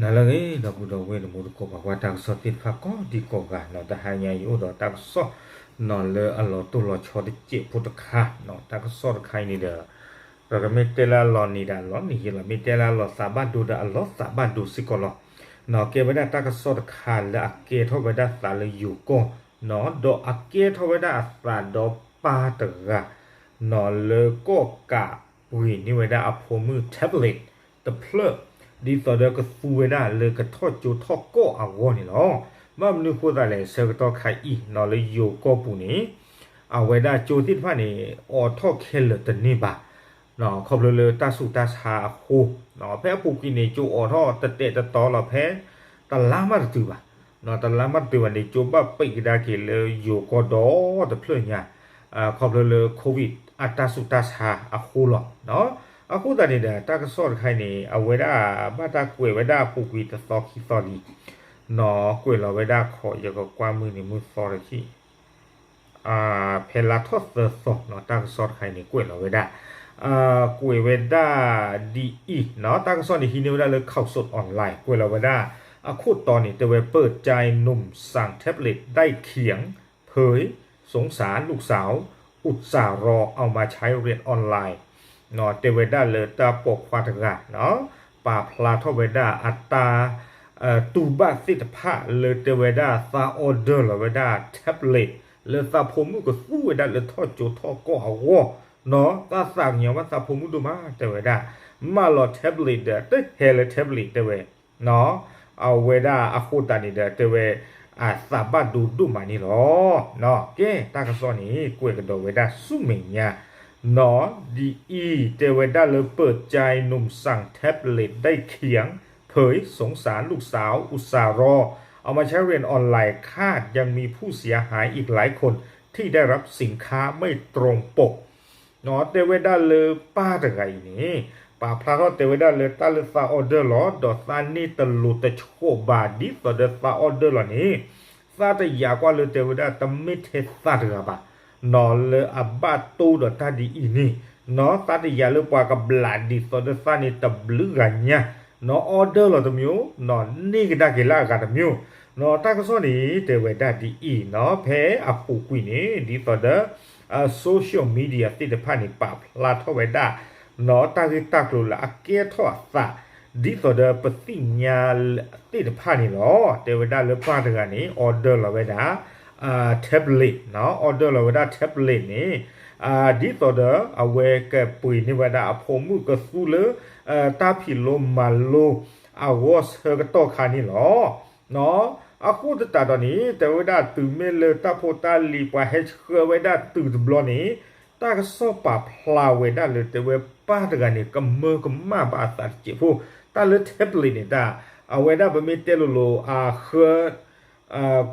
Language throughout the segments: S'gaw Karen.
နၤလၢအဂ့ၤ ဒီပုၢ်ဒီဝဲၢ်တံၤသကိး ပှၤကွၢ်တၢ်ကစီၣ်သ့ၣ်တဖၣ်ကိးဒံကိးဂၤနီၤ, တဟါညါအံၤအိၣ်ဒီးတၢ်ကစီၣ်နီၤလၢအလီၤတိၢ်လီၤဆီတစဲးဖိတခါနီၤ, တၢ်ကစီၣ်တခါအံၤန့ၣ်ဒီး ဒီးမ့ၢ်တဲလၢအလီၤနံၤဒီးအလီၤနံၤယဲလီၤ, မ့ၢ်တဲလၢအလီၤသးဘၣ်ဒိဒီးအလီၤသးဘၣ်ဒိစ့ၢ်ကီးလီၤ. နီၤကဲဝဲဒၣ်တၢ်ကစီၣ်တခါလၢအကဲထီၣ်ဝဲဒၣ်သးလၢယိၤကီၢ်နီၤ, ဒီးအကဲထီၣ်ဝဲဒၣ်အသးဒီးပၢ်တဂၤ နီၤလၢကီၢ်ကးပှ့ၤန့ၢ်ဝဲဒၣ်အဖိမုၣ် tablet တဖျၢၣ် ဒ်သိးဒီးကသူဝဲဒၣ်လၢကထီၣ်ကၠိထီၣ်ကီၢ်အဂီၢ်န့ၣ်လီၤ. ဘၣ်မနုၤဃိသတးလဲၣ် ဆၢကတီၢ်ခါအံၤနီၤလၢယိၤကီၢ်ပူၤန့ၣ် အဝဲဒၣ်ကၠိသ့ၣ်တဖၣ်န့ၣ် အိးထီၣ်ခဲလၢာ်တန့ၢ်ဘၣ် ခီဖျိလၢတၢ်ဆူးတၢ်ဆါအဃိ, ဖဲအပူၤကွံာ်န့ၣ် ကၠိအိးထီၣ်တတဲာ်တတီလီၤ ဖဲတလါမးတတုၤဘၣ်, တလါမးတတုၤဘၣ်န့ၣ် ကၠိဘၣ်ပံးကဒါက့ၤလၢယိၤကီၢ်ဒီတဖျၢၣ်ညါ, ခီဖျိလၢ covid အတၢ်ဆူးတၢ်ဆါအဃိလီၤ. အဃိသတးန့ၣ်ဒီး တၢ်ကစီၣ်တခါအံၤန့ၣ် အဝဲဒၣ်ဘၣ်တၢ်ကွဲးဝဲဒၣ်အပူၤကွံာ်တသီခံသီလံ, နီၤကွဲးလီၤဝဲဒၣ်ခီ ယကကွၢ်မုၢ်နံၤမုၢ်သီတခါ ဖဲလါထီၣ်သၢသီနီၤ တၢ်ကစီၣ်တခါအံၤန့ၣ် ကွဲးလီၤဝဲဒၣ်, ကွဲးဝဲဒၣ်ဒ်အံၤနီၤ, တၢ်ကစီၣ်န့ၣ် ဟံးန့ၢ်ဝဲဒၣ်လၢ ข่าวสดออนไลน์ ကွဲးလီၤဝဲဒ៉ၣ် အခိၣ်တီန့ၣ် တဲဝဲ เปิดใจหนุ่มสั่งแท็บเล็ตได้เขียง เผยสงสารลูกสาวอุตส่าห์รอเอามาใช้เรียนออนไลน์ တဲဝဲဒၣ်လၢတၢ်ပိာ်ခွါတဂၤနီၤ ပာ်ဖျါထီၣ်ဝဲဒၣ်အတၢ် တူၢ်ဘၣ်သ့ၣ်တဖၣ်လၢတဲဝဲဒၣ်သး order လီၤဝဲဒၣ် tablet လၢသးဖိမုၣ်ကသူဝဲဒၣ်လၢထီၣ်ကၠိထီၣ်ကီၢ်အဂီၢ်နီၤ, သးသးကညီၤဘၣ်သးဖိမုၣ်ဒိၣ်မး တဲဝဲဒၣ်, မၢလီၤ tablet ဒီးတဟဲလၢ tablet တဲဝဲ အဝဲဒၣ်အဃိသတးန့ၣ်ဒီးတဲဝဲ အသးဘၣ်ဒိဒိၣ်မးန့ၣ်လီၤ. ကဲ တၢ်ကစီၣ်န့ၣ် ကွဲးကဒီးဝဲဒၣ်ဆူမဲာ်ညါနီၤ, ဒ်အံၤ တဲဝဲဒၣ်လၢ เปิดใจหนุ่มสั่งแท็บเล็ตได้เขียง เผยสงสารลูกสาวอุตส่าห์รอเอามาใช้เรียนออนไลน์ คาดยังมีผู้เสียหายอีกหลายคนที่ได้รับสินค้าไม่ตรงปก တဲဝဲဒၣ်လၢပၢ်တဂၤအံၤန့ၣ် ပာ်ဖျါထီၣ်တဲဝဲဒၣ်လၢတၢ်လၢသး order လီၤ ဒီးသးန့ၢ်တလိၤတဆှီဘၣ် ဒ်သိးဒီးသး order လီၤန့ၣ် သးတယာ်ကွၢ်လၢတဲဝဲဒၣ်တမ့ၢ်ထဲသးတဂၤဘၣ် နီၤလၢအဘၣ်တိၢ်ဒီးတၢ်ဒ်အံၤန့ၣ် နီၤသးတယာ်လၢပှၤကဘျးဒ်သိးဒီးသးန့ၣ်တဘျုးဂၤညါ နီၤ order လီၤတမျိုး နီၤန့ၢ်ကဒါက့ၤလၢအဂၤတမျိုး နီၤတၢ်ကစီၣ်န့ၣ် တဲဝဲဒၣ်ဒ်အံၤနီၤ ဖဲအပူၤကွံာ်န့ၣ် ဒ်သိးဒီး social media သ့ၣ်တဖၣ်န့ၣ် ပာ်ဖျါထီၣ်ဝဲဒၣ် နီၤတၢ်ဂ့ၢ်တၢ်ကျိၤလၢအကဲထီၣ်အသး ဒ်သိးဒီးပသ့ၣ်ညါသ့ၣ်တဖၣ်န့ၣ်လီၤ. တဲဝဲဒၣ်လၢပၢ်တဂၤန့ၣ် order လီၤဝဲဒၣ် tablet နီၤ order လီၤဝဲဒၣ် tablet န့ၣ် ဒ်သိးဒီးအဝဲကပှ့ၤန့ၢ်ဝဲဒၣ်အဖိမုၣ်ကသူလၢ တၢ်ဖံးလိမၤလိအဂီၢ်ဆၢကတီၢ်ခါန့ၣ်လီၤ. အဃိသတးဒီးန့ၣ် တဲဝဲဒၣ်တုၤမ့ၢ်လၢတၢ်ဖိတၢ်လံၤပှၤဟဲဆှၢဝဲဒၣ်တုၤတဘျီန့ၣ် တၢ်ကစီၣ်ပာ်ဖျါဝဲဒၣ်လၢတဲဝဲပၢ်တဂၤန့ၣ် ကမၢကမၣ်ဘၣ်အသးတစဲးဖိ တၢ်လၢ tablet န့ၣ်တၢ် အဝဲဒၣ်ပမ့ၢ်တဲလိၤလိၤအဃၢ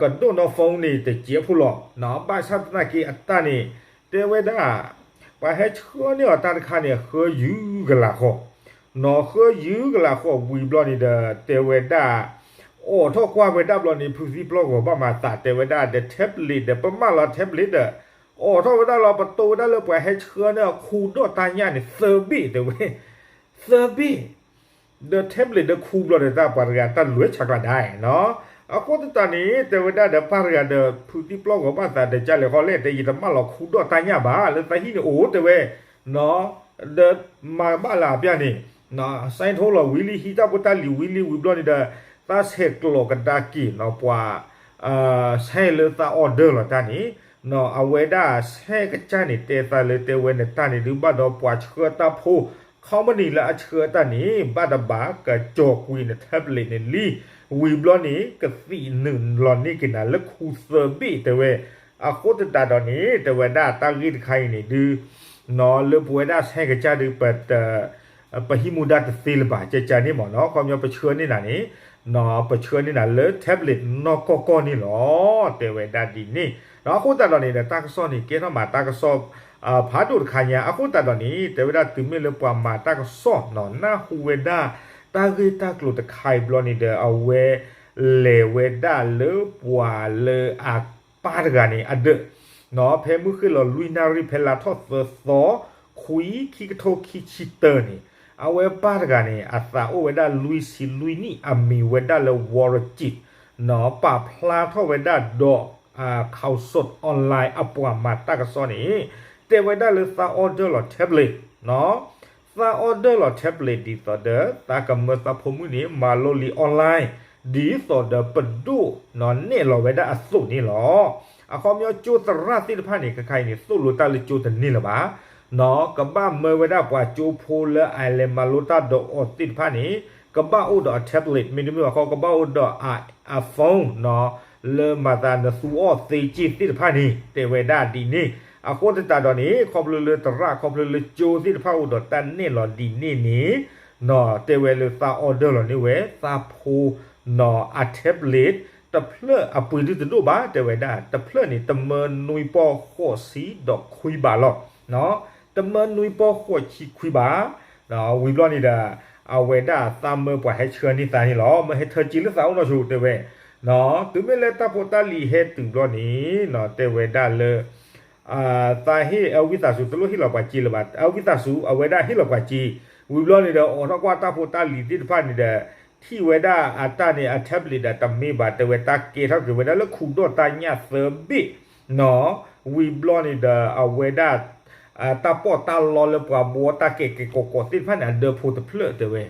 ကဒိၣ်နီၢ် phone န့ၣ်တစဲးဖိလီၤ. ဘၣ်ဆၣ်သနာ်က့အတၢ်န့ၣ် တဲဝဲဒၣ် ပှၤဟဲဆှၢန့ၢ်အီၤတၢ်တခါန့ၣ် ဃၢယုၤကလးဃီ နီၤဃၢယုၤကလးဃီဝံၤဘျီန့ၣ်ဒီး တဲဝဲဒၣ် အိးထီၣ်ကွၢ်ဝဲဒၣ်ဘျီန့ၣ် ဖုးသံပျီၢ်ဂီၤဘၣ်မၤသး တဲဝဲဒၣ်ဒီး tablet ဒီး ပမၢလီၤ tablet ဒီး အိးထီၣ်ဝဲဒၣ်လီၤ ပတိဝဲဒၣ်လၢပှၤဟဲဆှၢန့ၢ်အခူဒီၣ်တၢ်ညၣ်န့ၣ် သၢဘ့ၣ် တဲဝဲ သၢဘ့ၣ် ဒီး tablet ဒီးခူဘျီဒီးတၢ်ပှၤတဂၤတၢ်လွဲၢ်ဆါကျါဒါနီၤ. အဃိသတးန့ၣ် တဲဝဲဒၣ်ဒီးပၢ်တဂၤဒီး ဖုးသံပျီၢ်ဂီၤဘၣ်သးဒီး ကလဲၤဃီလဲၣ် တဲယတမၢလီၤခူဒီၣ်တၢ်ညၣ်ဘၣ် လၢသးဟံၣ်န့ၣ်အိၣ်တဲဝဲ ဒီးမၤဘၣ်လၢအပျၢ်န့ၣ် ဆဲးထိလီၤဝံၤလံဟံးတၢ်ဖိတၢ်လံၤဝံၤလံဝံၤဘျီန့ၣ်ဒီး သးဆဲးကျိးကဒါက့ၤနီၤပှၤ ဆဲးလၢသး order လီၤတၢ်န့ၣ် အဝဲဒၣ်ဆဲးကစၢ်န့ၣ် တဲသးလၢတဲဝဲနတၢ်န့ၣ်ဒုးဘၣ်ဒီးပှၤဆှၢတၢ်ဖိ company လၢအဆှၢတၢ်န့ၣ် ဘၣ်တဘၣ်ကကၠီၤကွံာ်န tablet န့ၣ်လံ ဝံၤဘျီန့ၣ် ကသံၣ်နုာ်လီၤန့ၢ်က့ၤနၤလၢခူသၢဘ့ၣ်တဲဝဲ အဃိသတးဒီးန့ၣ် တဲဝဲဒၣ်တၢ်ဂ့ၢ်တခါအံၤန့ၣ်ဒုး လၢပဝဲဒၣ်ဆဲးကစၢ်ဒုး ပ ပဟံးမူဒါတသ့လၢၤဘၣ် ကကန့ၣ်မ့ၢ်နီၤ ခီပညီပဆှၢန့ၢ်နၤန့ၣ် ပဆှၢန့ၢ်နၤလၢ tablet နီၢ်ကီၢ်ကီၢ်န့ၣ်လီၤ တဲဝဲဒၣ်ဒ်န့ၣ် အဃိသတးဒီးန့ၣ်ဒီး တၢ်ကစီၣ်န့ၣ် ကဲထီၣ်မးတၢ်ကစီၣ် ဖးဒိၣ်တခါညါ အဃိသတးဒီးန့ၣ် တဲဝဲဒၣ်တုၤမ့ၢ်လၢပှၤမၤတၢ်ကစီၣ်နီၤ နၢ်ဟူဝဲဒၣ် တၢ်ဂ့ၢ်တၢ်ကျိၤတခါအံၤဘျီန့ၣ်ဒီး အဝဲ လဲၤဝဲဒၣ်လၢပှၤလၢအပၢ်တဂၤန့ၣ် အဒၢး ဖဲမုၢ်ဃ့ၢ်လီၤလွံၢ်နၣ်ရံၣ် ဖဲလါထီၣ်သၢသီ ခွံ ခံကထိခံဆံတၢန့ၣ် အဝဲပၢ်တဂၤန့ၣ် အသးအိၣ်ဝဲဒၣ်လွံၢ်ဆံလွံၢ်နံၣ် အမံၤဝဲဒၣ်လၢ Wurajit နီၤ ပာ်ဖျါထီၣ်ဝဲဒၣ်ဒီး Khaosod Online အပှၤမၤတၢ်ကစီၣ်န့ၣ် တဲဝဲဒၣ်လၢသး order လီၤ tablet နီၤ သး order လီၤ tablet ဒ်သိးဒီး သးကမၢသးဖိမုၣ်န့ၣ် မၤလိလံ online ဒ်သိးဒီးပဒိၣ်နီၤ နဲၣ်လီၤဝဲဒၣ်အသိးန့ၣ်လီၤ. အခီပညီကၠိသရၣ်သ့ၣ်တဖၣ်န့ၣ် ခဲခါအံၤန့ၣ် သိၣ်လိတၢ်လၢကၠိတန့ၢ်လၢၤဘၣ် နီၤ ကဘၣ်မၢဝဲဒၣ်ပှၤကၠိဖိလၢအလဲၤမၤလိတၢ်ဒီးအီၤသ့ၣ်တဖၣ်န့ၣ် ကဘၣ်အိၣ်ဒီးအ tablet မ့တမ့ၢ်ဘၣ်ခီ ကဘၣ်အိၣ်ဒီးအ phone နီၤ လၢမၤသးနသူအီၣ်သ့က့ၢ်သ့ၣ်တဖၣ်န့ၣ် တဲဝဲဒၣ်ဒ်န့ၣ် အဃိသတးဒီးန့ၣ် ခီဖျိလၢသရၣ် ခီဖျိလၢကၠိသ့ၣ်တဖၣ်အိၣ်ဒီးတၢ်နဲၣ်လီၤဒ်န့ၣ်န့ၣ် နီၤ တဲဝဲလၢသး order လီၤန့ၢ်ဝဲ သးဖိနီၤ အ tablet တဖျၢၣ်အပှ့ၤဒုတဒိၣ်ဘၣ် တဲဝဲဒၣ် တဖျၢၣ်န့ၣ် တမၢနွံပီၢ်ဃိးဆံဒီးခွံဘးလီၤ. တမၢနွံပီၢ်ဃိးဆံခွံဘး ဝံၤဘျီန့ၣ်ဒီး အဝဲဒၣ်သးမၢပှၤဟဲဆှၢန့ၢ်သးန့ၣ်လီၤ. မၢဟဲထၢက့ၤလၢသးအိၣ်နီၢ်ဆိ တဲဝဲ တုၤမ့ၢ်လၢတၢ်ဖိတၢ်လံၤဟဲတုၤဘျီန့ၣ် တဲဝဲဒၣ်လၢ သးဟ့ၣ်အဝံသးစူၤ တလိၣ်ဟ့ၣ်လီၤပှၤစ့လၢၤဘၣ် အဝံသးစူၤ အဝဲဒၣ်ဟ့ၣ်လီၤပှၤစ့ ဝံၤဘျီန့ၣ်ဒီး အိးထီၣ်ကွၢ်တၢ်ဖိတၢ်လံၤသ့ၣ်တဖၣ်န့ၣ်ဒီး ထံၣ်ဝဲဒၣ်အတၢ်န့ၣ် အ tablet ဒီးတမ့ၢ်ဘၣ် တဲဝဲတၢ်ကဲထီၣ်က့ၤဝဲဒၣ်လၢခူဒီၣ်တၢ်ညၣ်သၢဘ့ၣ် နီၤ ဝံၤဘျီန့ၣ်ဒီး အဝဲဒၣ် တၢ်ပီးတၢ်လီလၢပှၤဘှီတၢ်ကဲကဲကိးကိးသ့ၣ်တဖၣ်န့ၣ် အဒၢဖိတဖျၢၣ်တဲဝဲ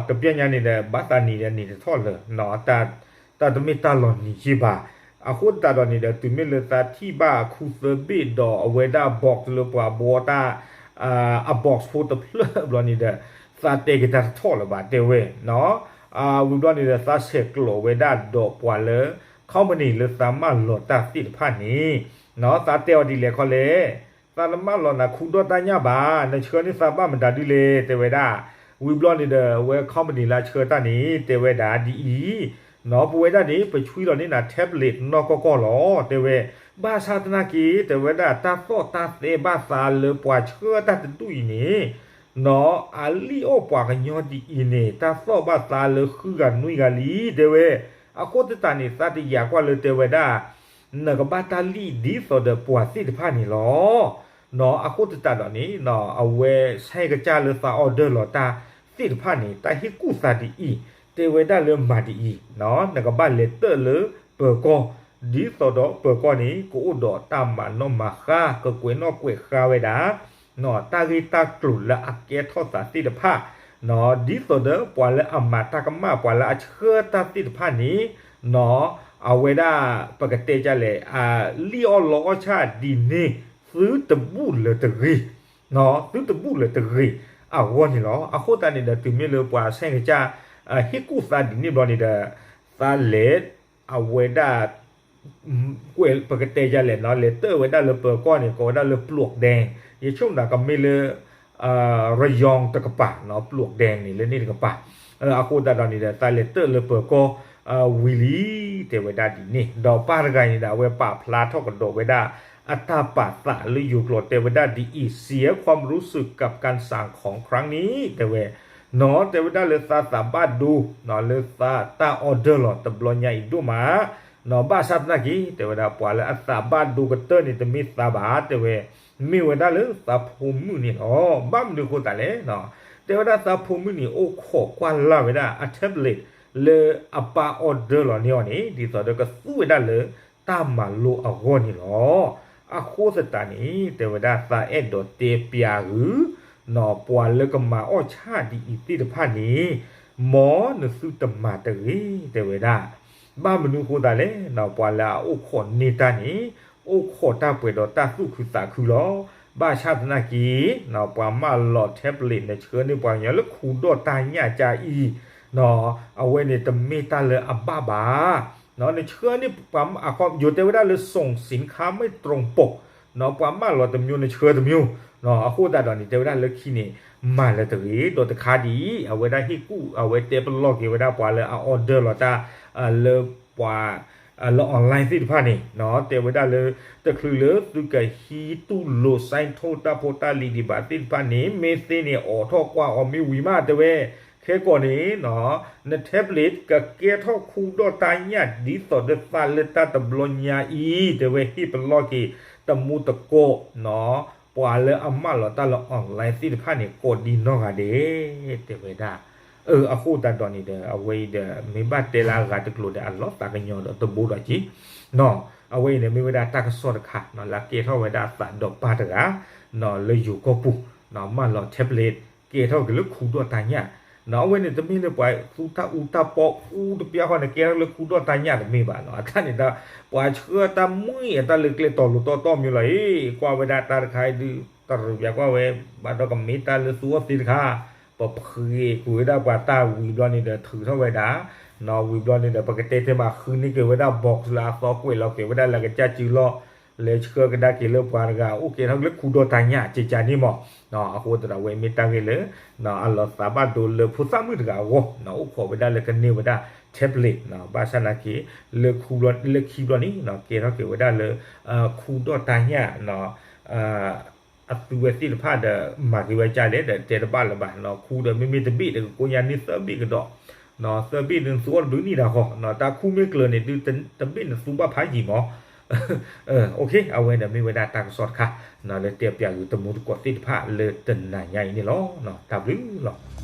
တဘျီညါန့ၣ်ဒီး ဘၣ်သးနံၤဒီးနံၤတထီၣ်လၢၤ တၢ်တမ့ၢ်တၢ်လီၤနံၤယ့ၢ်ဘၣ်. အဃိသတးဒီးန့ၣ်ဒီး တုၤမ့ၢ်လၢသးထံၣ်ဘၣ်ခူသၢဘ့ၣ်ဒီးအဝဲဒၣ် box လၢပှၤဘှီတၢ် အ box ဖိတဖျၢၣ်ဘျီန့ၣ်ဒီး သးတဲက့ၤတၢ်တထီၣ်လၢၤဘၣ်တဲဝဲ ဝံၤဘျီန့ၣ်ဒီး သးဆဲးကျိးဝဲဒၣ်ဒီးပှၤလၢ company လၢသးမၢလီၤတၢ်သ့ၣ်တဖၣ်န့ၣ် သးတဲအီၤဒ်လဲၣ်ခီလဲၣ် သးတမၢလီၤနၤခူဒီၣ်တၢ်ညၣ်ဘၣ် နဆှၢန့ၢ်သးဘၣ်မတၤဒ်လဲၣ် တဲဝဲဒၣ်. ဝံၤဘျီန့ၣ်ဒီး အဝဲ company လၢအဆှၢတၢ်န့ၣ် တဲဝဲဒၣ်ဒ်အံၤ နီၤ ပဝဲဒၣ်န့ၣ် ပဆွံလီၤန့ၢ်နၤ tablet နီၢ်ကီၢ်ကီၢ်လီၤ တဲဝဲ. ဘၣ်ဆၣ်သနာ်က့ တဲဝဲဒၣ် တၢ်သီၣ်တၢ်သဲဘၣ်သးလၢပှၤဆှၢတၢ်တဒူၣ်အံၤန့ၣ် နီၤ အလံၣ်အီၣ်ပှၤကညီဒ်အံၤန့ၣ် တၢ်သီၣ်ဘၣ်သးလၢဃုဂၤနွံဂၤလံ တဲဝဲ. အဃိသတးန့ၣ် သးတယာ်ကွၢ်လၢတဲဝဲဒၣ် နကဘၣ်တၢ်လံၣ်ဒ်သိးဒီးပှၤသ့ၣ်တဖၣ်န့ၣ်လီၤ. နီၤ အဃိသတးဒီးန့ၣ် အဝဲဆဲးကစၢ်လၢသး order လီၤတၢ်သ့ၣ်တဖၣ်န့ၣ် တၢ်ဟ့ၣ်ကူၣ်သးဒ်အံၤ တဲဝဲဒၣ်လၢမၤဒ်အံၤ နကဘၣ်လဲၤတၢၣ်လၢပၢၤကီၢ် ဒ်သိးဒီးပၢၤကီၢ်န့ၣ် ကအိၣ်ဒီးတၢ်မၤနီၣ်မၤဃါ ကကွဲးနီၣ်ကွဲးဃါဝဲဒၣ် တၢ်ဂ့ၢ်တၢ်ကျိၤလၢအကဲထီၣ်သးသ့ၣ်တဖၣ် ဒ်သိးဒီးပှၤလၢအမၤတၢ်ကမၣ် ပှၤလၢအဆှၢတၢ်သ့ၣ်တဖၣ်န့ၣ် အဝဲဒၣ် ပကတဲဒ်လဲၣ် အလံၣ်အီၣ်လီအီၣ်ဆၣ်ဒ်န့ၣ် သုတဘူၣ်လၢၤတဂ့ၤ သုတဘူၣ်လၢၤတဂ့ၤအဂီၢ်န့ၣ်လီၤ. အဃိသတးန့ၣ်ဒီး တုၤမ့ၢ်လၢပှၤဆဲးကစၢ် ဟ့ၣ်ကူၣ်သးဒ်န့ၣ်ဘျီန့ၣ်ဒီး သးလဲၤ အဝဲဒၣ် ကွဲး ပကတဲဒ်လဲၣ် လဲၤတၢၣ်ဝဲဒၣ်လၢပၢၤကီၢ်န့ၣ် ကိးဝဲဒၣ်လၢ ပျွၵ်ႉဒဲ ယဆိကမိၣ်ကမ့ၢ်လၢ ရယီၣ်တကပၤ ပျွၵ်ၣ်ဒဲန့ၣ် လၢန့ၣ်တကပၤ အဃိသတးဒီးန့ၣ်ဒီး သးလဲၤတၢၣ်လၢပၢၤကီၢ် ဝံၤလံ တဲဝဲဒၣ်ဒ်န့ၣ် ဒီးပၢ်တဂၤအံၤန့ၣ်ဒီး အဝဲပာ်ဖျါထီၣ်ကဒီးဝဲဒၣ် အတၢ်ပာ်သးလၢယိၤကျိာ်တဲဝဲဒၣ်ဒ်အံၤ เสียความรู้สึกกับการสั่งของครั้งนี้ တဲဝဲ နီၤ တဲဝဲဒၣ်လၢသးသးဘၣ်ဒိ လၢသးတၢ် order လီၤတဘျီညါအံၤဒိၣ်မး နီၤ ဘၣ်ဆၣ်သနာ်က့ တဲဝဲဒၣ် ပှၤလၢအသးဘၣ်ဒိကတၢၢ်န့ၣ် တမ့ၢ်သးဘၣ် တဲဝဲ မ့ၢ်ဝဲဒၣ်လၢသးဖိမုၣ်န့ၣ်လီၤ. ဘၣ်မနုၤအဃိသတးလဲၣ် တဲဝဲဒၣ်သးဖိမုၣ်န့ၣ် အိၣ်ခိးကွၢ်လၢ်ဝဲဒၣ်အ tablet လၢအပၢ် order လီၤန့ၢ်အီၤန့ၣ် ဒ်သိးဒီးကသူဝဲဒၣ်လၢတၢ်မၤလိအဂီၢ်န့ၣ်လီၤ. အဃိသတးန့ၣ် တဲဝဲဒၣ်သးအဲၣ်ဒိးတဲပျးဂုာ် နီၤပှၤလၢကမၤအီၣ်ဆၣ်ဒ်အံၤသ့ၣ်တဖၣ်န့ၣ် မ်နသုတမၤတဂ့ၤ တဲဝဲဒၣ် ဘၣ်မနုၤအဃိသတးလဲၣ် ပှၤလၢအအိၣ်ခိးန့ၢ်တၢ်န့ၣ် အိၣ်ခိးတၢ်ပှဲၤဒီးတၢ်သူၣ်ခုသးခုလီၤ. ဘၣ်ဆၣ်သနာ်က့ ပှၤမၢလီၤ tablet န့ၣ် ဆှၢန့ၢ်ပှၤကညီလၢခူဒီၣ်တၢ်ညၣ်ကါအံၤ အဝဲန့ၣ်တမ့ၢ်တၢ်လၢအဘၣ်ဘၣ် နဆှၢန့ၢ်ပှၤ ယိၤတဲဝဲဒၣ်လၢ ส่งสินค้าไม่ตรงปก ပှၤမၢလီၤတမျိုး နဆှၢတမျိုး အဃိသတးဒီးန့ၣ် တဲဝဲဒၣ်လၢခံန့ၣ် မၤလၢၤတဂ့ၤ ဒီးတခါဒ်အံၤ အဝဲဒၣ်ဟ့ၣ်ကူၣ် အဝဲတဲပလီၢ်က့ၤဝဲဒၣ်ပှၤလၢအ order လီၤတၢ် လၢပှၤ လၢ online သ့ၣ်တဖၣ်န့ၣ် တဲဝဲဒၣ်လၢ တချုးလၢသုကဟံးတူၢ်လိာ် စဲးထိၣ်တၢ်ဖိတၢ်လံၤဒံးဘၣ်သ့ၣ်တဖၣ်န့ၣ် မ့ၢ်သ့န့ၣ် အိးထီၣ်ကွၢ်အီၤမ့ၢ်ဝံၤမး တဲဝဲ ခဲကိာ်န့ၣ် န tablet ကကဲထီၣ်ခူဒီၣ်တၢ်ညၣ်ဒ်သိးဒီးသးလၢတၢ်တဘျီညါအံၤ တဲဝဲဟ့ၣ်ပလီၢ်က့ၤ တမူတကိး နီၤ ပှၤလၢအမၢလီၤတၢ်လၢ online သ့ၣ်တဖၣ်န့ၣ် ကိးဒံနီၢ်ဂၤဒဲး တဲဝဲဒၣ်. အဃိသတးဒီးန့ၣ်ဒီး အဝဲအံၤဒီး မ့ၢ်ဘၣ်တဲလၢအဂၤတကျိၤဒီး အလီၤသးကညီၤဒီးတဘိဒီးက့ၤ အဝဲအံၤန့ၣ် မ့ၢ်ဝဲဒၣ်တၢ်ကစီၣ်တခါ လၢကဲထီၣ်ဝဲဒၣ်အသးဒီးပၢ်တဂၤ လၢယိၤကီၢ်ပူၤ မၢလီၤ tablet ကဲထီၣ်က့ၤလၢခူဒီၣ်တၢ်ညၣ်. အဝဲန့ၣ်တမ့ၢ်လၢပှၤသူတၢ်အူတၢ်ပီအူတပျၢ်ဃီန့ၣ် ကဲထီၣ်လၢခူဒီၣ်တၢ်ညၣ်တမ့ၢ်ဘၣ်နီၤ. အတၢ်န့ၣ်တၢ် ပှၤဆှၢတၢ်မှံအတၢ်လၢကျဲတီၤလိၤတီတီမ့ၢ်လီၤ. အ့ ကွၢ်ဝဲဒၣ်တၢ်တခါအံၤဒုး တရူးပျးကွၢ်ဝဲ ဘၣ်ဒီးကမ့ၢ်တၢ်လၢသူအီၤသ့တခါ ပဖှ့ကွံာ်ဝဲဒၣ်ပှၤတၢ်ဝံၤဘျီန့ၣ်ဒီး ထုးထီၣ်ဝဲဒၣ် ဝံၤဘျီန့ၣ်ဒီး ပကတဲထဲမးဃုန့ၢ်က့ၤဝဲဒၣ် box လၢအသီကွဲးလီၤက့ၤဝဲဒၣ်လၢကစၢ်စုလီၢ် လဲၤဆှၢကဒါက့ၤလၢပှၤတဂၤ အိၣ်ကဲထီၣ်က့ၤလၢခူဒီၣ်တၢ်ညၣ် ကကန့ၣ်မး. အဃိသတးဒီး အဝဲမ့ၢ်တၢ်ဂ့ၢ်လၢ အလီၤသးဘၣ်ဒိလၢဖိသၣ်မုၣ်တဂၤအဂီၢ် အိၣ်ခိးဝဲဒၣ်လၢကန့ၢ်ဝဲဒၣ် tablet ဘၣ်ဆၣ်နာ်က့ လၢခံဘျီန့ၣ် ကဲထီၣ်က့ၤဝဲဒၣ်လၢ ခူဒီၣ်တၢ်ညၣ် အသုဝဲသ့ၣ်တဖၣ်ဒီး မၤက့ၤဝဲဒ်လဲၣ်ဒီး တဲတဘၣ်လၢၤဘၣ်. ခူဒီးမ့မ့ၢ်တဘ့ၣ်ဒီး ကကိညါန့ၢ်သၢဘ့ၣ်ကဒီး သၢဘ့ၣ်ဒီး နသူအီၤတဒုးနံၣ်တၢ်ဃီ တၢ်ခူမ့ၢ်ကျၢၤန့ၣ်ဒုး တဘ့ၣ်နသူဘၣ်ဖးယံာ်မး. အဝဲဒီးမ့ၢ်ဝဲဒၣ်တၢ်ကစီၣ်တခါ လၢတဲပျးဂုၤတမူတကိးသ့ၣ်တဖၣ်လၢတနၤညါအံၤန့ၣ်လီၤ. တၢ်ဘျုးလီၤ.